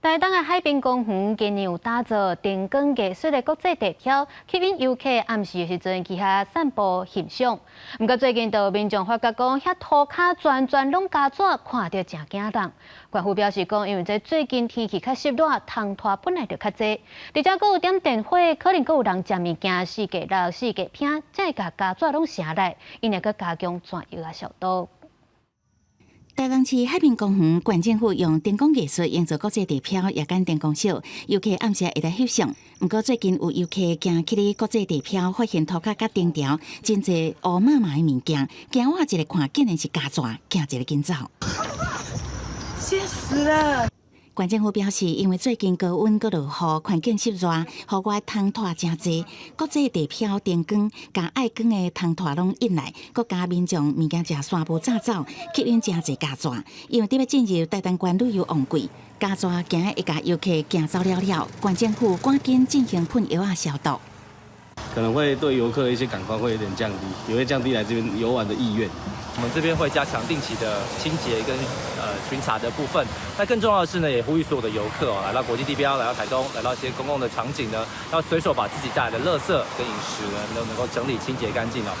台東的海濱公園今年有打造燈光藝術的國際地標，吸引遊客暗時的時陣去遐散步欣賞。毋過最近就有民眾發覺講，遐塗跤全全攏膠紙，看著誠驚人。縣府表示講，因為這最近天氣較濕熱，蟲豸本來就較濟，而且閣有點電火，可能閣有人食物件四界落四界拚，才會共膠紙攏晟來，𪜶會閣加強全藥仔消毒。台東市海濱公園縣政府用燈光藝術營造國際地標，夜間燈光秀，遊客暗時會來翕相。毋過最近有遊客行去咧國際地標，發現塗跤佮燈條真濟烏麻麻的物件，驚我一个看，竟然是膠紙，驚一个緊走。嚇死了！縣政府表示，因為最近高溫閣落雨，環境濕熱，戶外蟲豸誠濟，國際地標燈光共愛光的蟲豸攏引來，閣加民眾物件食煞無紮走，吸引誠濟膠紙。因為佇欲進入台東縣旅遊旺季，膠紙驚會共遊客驚走了了，縣政府趕緊進行噴藥仔消毒。可能會對遊客的一些感官會有點降低，也會降低來這邊遊玩的意願。我們這邊會加強定期的清潔跟巡查的部分。那更重要的是呢，也呼籲所有的遊客哦，來到國際地標，來到台東，來到一些公共的場景呢，要隨手把自己帶來的垃圾跟飲食呢，都能夠整理清潔乾淨哦。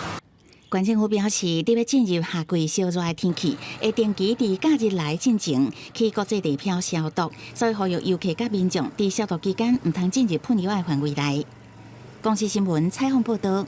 縣政府表示，佇欲進入夏季燒熱的天氣，會定期佇假日來進前去國際地標消毒，所以呼籲遊客佮民眾佇消毒期間，毋通進入噴藥的範圍內。公視新聞採訪報道。